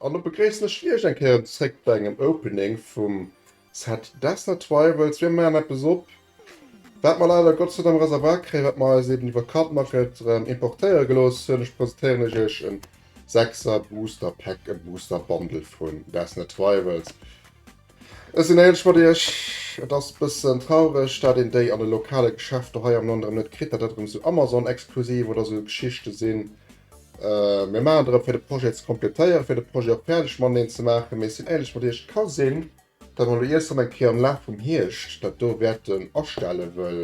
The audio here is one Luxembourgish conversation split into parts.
An do begréissen ech iech eng Kéier zréck bei engem Opening vum Set Desna Tribals. Mir maachen eppes op, wat mer leider Gottes net am Reservoir kréien, wat mer eis eben iwwer Cardmarket erëm importéiere gelooss hunn. Ech presentéieren iech iech en Sechser Booster Pack, e Booster Bundle vun Desna Tribals. Ech sinn éierlech mat iech, et ass bëssen traureg, dat een déi an de lokale Geschäfter hei am Land erëm net kritt, dat dat erëm sou Amazon-exklusiv oder sou Geschichte sinn. Mir maachen et erëm fir de Projet ze kompletéieren, fir de Projet och fäerdeg mateneen ze maachen. Mee ech sinn éierlech mat iech, et ka sinn, datt mer elo iers erëm eng Kéier am Laf vum Hierscht dat do wäerten astellen, wëll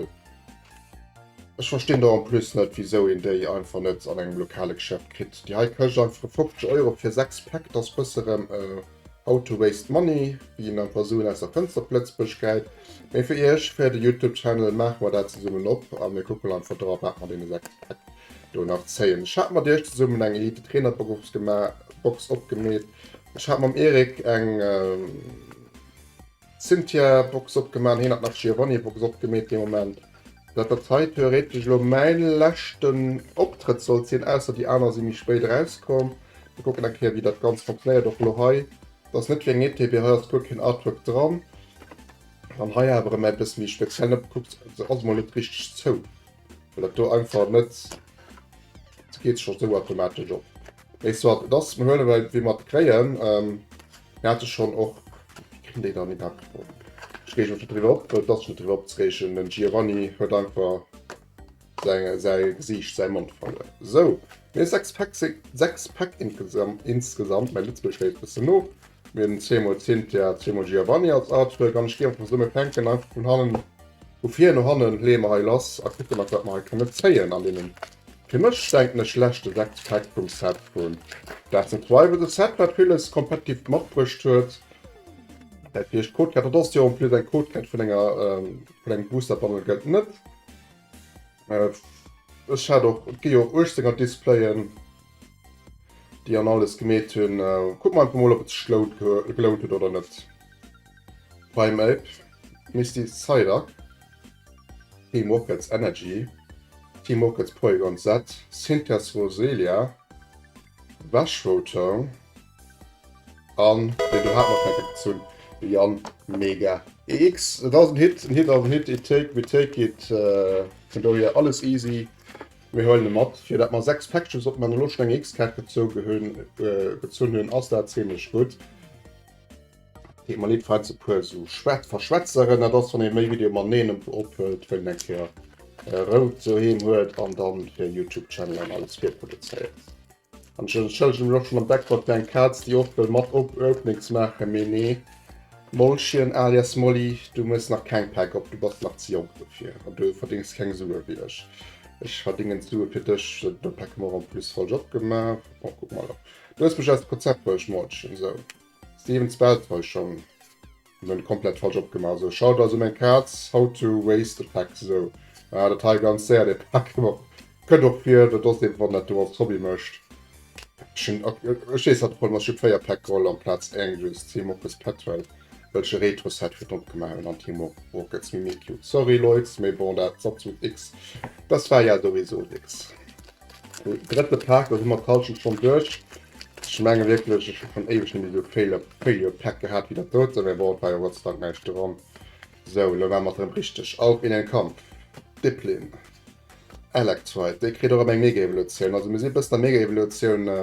ech verstinn do en plus net, wisou een déi einfach net an engem lokale Geschäft kritt. Déi hei kascht einfach 50 Euro fir 6 Päck, dat ass bësse erëm How to waste money, wéi een einfach Suen aus der Fënster op Lëtzebuerg gehäit. Mee fir iech, fir de Youtube Channel, maache mer dat zesummen op a mir kucken einfach dra, wat mer deene 6 Päck do nach zéien. Ech hat mat iech zesummen eng Elite Trainer Box gemaach, Box opgemeet. Ech hat mam Eric eng Cynthia Box opgemaach, hien hat nach Giovanni Box opgemeet dee Moment. Dat dat hei theoretesch elo mäin leschten Optrëtt sollt sinn, ausser déi aner si méi spéit erauskomm. Mir kucken eng Kéier wéi dat Ganzt funktionéiert och elo hei. Dat ass net wéi eng ETB, hei ass guer keen Artwork dran. An hei awer erëm e bësse méi speziell, net kuckt se ass mol net richteg zou. Well dat do einfach net geet scho sou automatesch op. Mee soit, et ass, mir huelen well wéi mer et kréien. Ähm, mir hate schonn och, wéi kritt déi dann iwwerhaapt op? Ech reege mech net driwwer op, well et ass net driwwer opzereegen. Den Giovanni huet einfach säi, säi Gesiicht, säi Mond verluer. Sou, mir hu 6 Päck, 6 Päck insgesamt, insgesamt, mäi Lëtzebuergesch léisst e bëssen no. Mir hunn zweemol Cynthia, zweemol Giovanni als Artwork an ech géif einfach soen, mir fänken einfach vun hannen, vu vir no hannen leeë mer hei lass a kucken nach wat mer hei kënne zéien an deenen, fir mech denken ech, leschte 6 Päck vum Set vun Death and Tribal. E Set wat villes competitive matbruecht huet, dat fir iech d'Codekett, dat ass jo en plus eng Codekett vun enger, vun engem Booster Bundle gëllt net. Ech hat och, et gi jo och 18 er Displayen. Déi an alles gemeet hunn. Kuck mer einfach mol op et sech gelount huet oder net. Primeape, Misty Psyduck, Team Rockets Energy, Team Rockets Porygon Z, Cynthia's Roselia, Vashroto an deen do hat mer schon eng Kéier gezunn, de Yann Mega EX. Et ass en Hit, en Hit ass en Hit, it take, we take it, vun dohier alles easy. Mir huelen e mat. Fir dat mer 6 Päckchen op man elo schon eng X-Kaart gezunn hunn, ass dat zimlech gutt. Deet mer leed falls e puer sou Verschwätzeren, dat ass wann ee méi Video mateneen ophëlt, wëll en eng Kéier Rou doheem huet an dann fir Youtube Channel an alles virproduzéiert. An ech entschëllegen mech och schonn am Background fir eng Kaz, déi och wëll mat op Openings maachen, mee nee, Mollchen alias Molly, du mëss nach keng Päck op, du bass nach ze jonk dofir an du verdéngs keng Sue wéi ech. Ech verdéngen d'Sue fir dech. Do Päck hu mer en plus falsch opgemaach. Bon, kuck mol. Du hues mech aus dem Konzept bruecht, Mollchen. Sou, Steven Spelltäuschung. Mir hunn komplett falsch opgemaach. Sou, schaut also meng Kaz, how to waste a pack. Sou, ah, dat hei ganz séier, dee Pack. Kënnt och vir, dat ass eben, wann dat do als Hobby mécht. Ech hunn, ech weess wat de Problem ass, ech hu 4 Päck geholl amplaz eng, just Team Rockets Petrel, well ech e Retro-Set fir opgemaach hunn an Team Rockets Mimikyu. Sorry Leit, mee bon, dat Absolut X, das war ja sowieso nix. Drëtte Pak, da si mer d'Hallschent schonn duerch. Ech menge wierklech, ech hu schonn éiweg net méi esou Failure, Failure Pack gehat wéi dat doten, mee bon, et war jo Gott sei Dank näischt dran. Sou, elo maache mer et erëm richteg. Auf in den Kampf! Dipplin, Electrike, dee kritt och erëm eng Mega-Evolutioun. Also mir si e bëssen der Mega-Evolutioun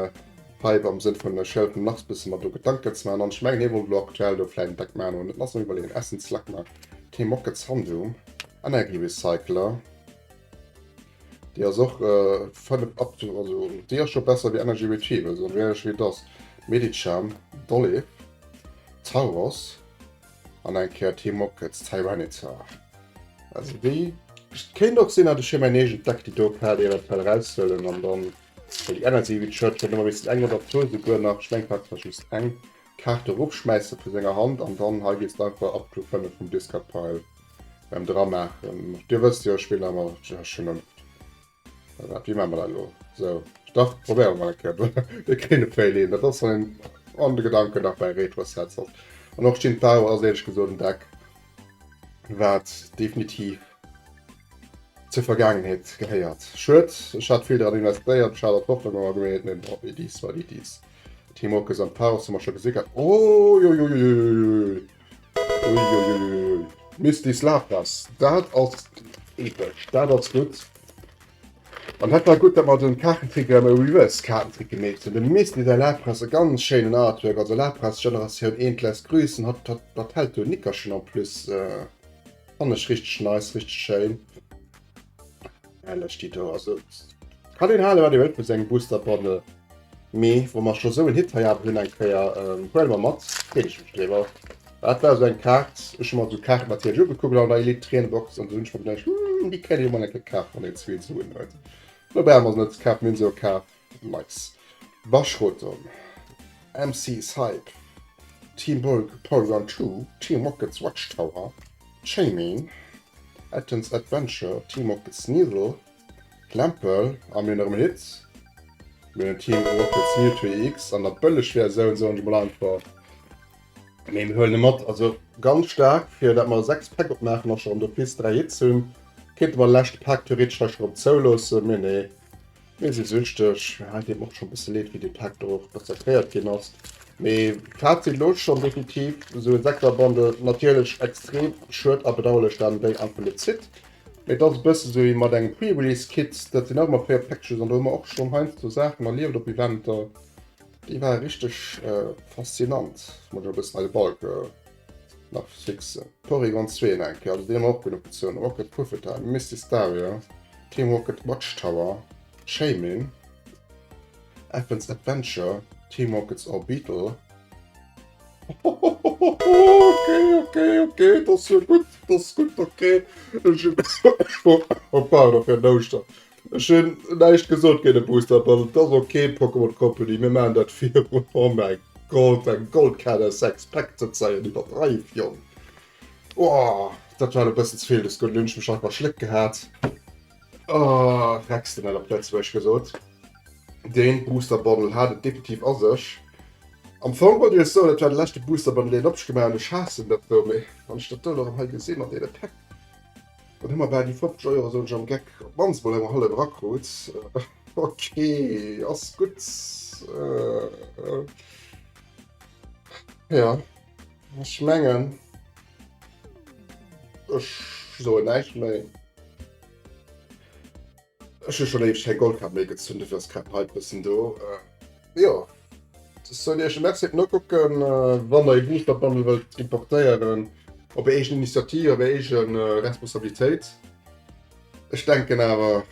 Hype am Sënn vun ech hëllefen nach e bësse mer do Gedanken ze maachen an ech mengen hie wollt elo aktuell do vläicht en Deck maachen oder net. Lass mol iwwerleeën, Essence Slugma, Team Rocket Sundoom, Energy Recycler. Déi ass och 5 up to, also déi ass scho besser wéi Energy Retrieval, soen ech iech wéi et ass. Medicham, Dolliv, Tauros an eng Kéier Team Rockets Tyranitar. Also déi, et kéint och sinn, datt ech hir mäin eegent Deck déi do Kaart eventuell eraushuelen an dann, well déi Energy Recharge huet ëmmer meeschtens eng oder zwou souguer nach, ech mengen et war just eng Kaart eropschmäisse vu senger Hand an dann hei gees de einfach up to 5 vum Discard Pile. Beim dra maachen. Dir wësst jo, ech spillen awer schon ëm. Wat, wéi maache mer dat elo? Sou, dach, probéiere mer mol eng Kéier. Mir kréien e Fail hin. Dat ass wann een an de Gedanken nach bei Retro-Sets ass. An och Jintao ass éierlech gesot en Deck, wat definitiv zur Vergaangenheet gehéiert. Schued, ech hat vill dran investéiert, ech hat och d'Hoffnung ëmmer gemeet, mee bon, it is what it is. Team Rockets Ampharos hu mer scho gesi gehat. Uiuiuiuiui. Uiuiuiui. Misty's Lapras, dat ass epesch, dat ass gutt. An dat war gutt, dat mer den Kaartentrick erëm e Reverse Kaartentrick gemeet hunn. De Misty säi Lapras, e ganz schéinen Artwork, also Lapras Generatioun 1 lässt grüßen, hat hat dat hält do Nickerchen en plus. Fannen ech richteg nice, richteg schéin. Herrlech déi do, also kann een halen wat ee wëllt vu sengem Booster Bundle, mee wou mer scho sou en Hit hei awer hunn eng Kéier, huele mer mat, freet ech mech driwwer. Dat war sou eng Kaart, ech hu mer sou Kaarten natierlech ugekuckt an der Elite Trainer Box an du hunn ech mer geduecht, hm, déi kéint ee jo mol eng Kéier kafen, wann een ze vill Suen huet. Lo brauche mer se net ze kafen, mir hunn se jo kaf. Nice. Baschrotom, MC's Hype, Team Porygon 2, Team Rocket's Watchtower, Shaymin, Ethan's Adventure, Team Rocket Sneasel, Clamperl a mir hunn erëm en Hit. Mir hunn Team Rocket Mewtwo EX an der Bëlleg-Versioun, soen ech mol einfach. Mee mir huelen e mat. Also ganz staark, fir dat mer 6 Päck opmaachen a scho erëm d'office 3 Hits hunn. Kéinte mer leschte Pak theoretesch hei scho erëm zouloossen, mee nee. Mir si süchteg. Hei deet mer och schonn e bësse leed, wéi dee Pak do och massakréiert ginn ass. Mee Fazit elo schonn definitiv, esou e Sechser-Bundle, natierlech extrem schued a bedauerlech, dat en déi einfach net zitt. Mee et ass e bësse sou wéi mat engem Pre-Release-Kit, dat sinn och ëmmer 4 Päckches an do hu mer och schonn heiansdo Saachen erlieft op Eventer, déi ware richteg faszinant. Muss ech e bëssen hei de Balk nach fixen. Porygon 2 nach eng Kéier, also deen hu mer och genuch gezunn. Rocket Puffeter, Misty Staria, Team Rocket Watchtower, Shaymin, Ethan's Adventure, Team Rocket's Orbeetle. Okay, okay, okay, dat ass jo gutt, dat ass gutt, okay. Ech hunn, oh pardon fir den Houschter. Ech hunn näischt gesot géint e Booster Bundle, dat ass ok, Pokémon Company, mir maachen dat virun. Oh mäi Gott, eng Goldkaart aus 6 Päck ze zéien, iwwerdreiw, Jong. Oh, dat war elo e bëssen ze vill des Gudden, hunn ech mech einfach schléck gehat. Oh, Rexton hat op Lëtzebuergesch gesot. Deen Booster Bundle hat et definitiv a sech. Am Fong wollt ech iech soen, dat war de leschte Booster Bundle, deen ech opgemaach hunn. Ech haassen dat do, mee wann ech dat do elo erëm hei gesinn an deene Päck, dann hu mer bal déi 50 Euro, soen ech am Geck, op d'mannst mol eng hallef erakrut. Ok, ass gutt. Jo. Ech mengen, ech soen näischt méi. Ech hu schonn éiweg keng Goldkaart méi gezunn, dofir ass grad den Hype bëssen do. Jo, ech soen iech e Merci fir d'Nokucken. Wann der ee Booster Bundle wëllt importéieren, op är eegen Initiativ, op är eege Responsabilitéit. Ech denken awer,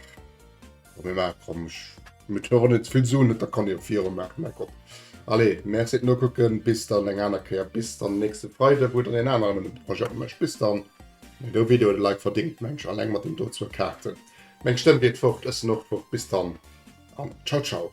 Mee maach komm, ech mit hören net vill Suen net, da kann Dir viru maachen, mäi Gott. Allez, merci fir d'Nokucken, bis dann eng aner Kéier, bis dann nächste Freide, wou dann een aneren Projet mécht. Bis dann. Mee do Video huet e Like verdingt, meng ech, alleng mat den do zwou Kaarten. Meng Stëmm geet fort, ech sinn och fort. Bis dann an ciao ciao.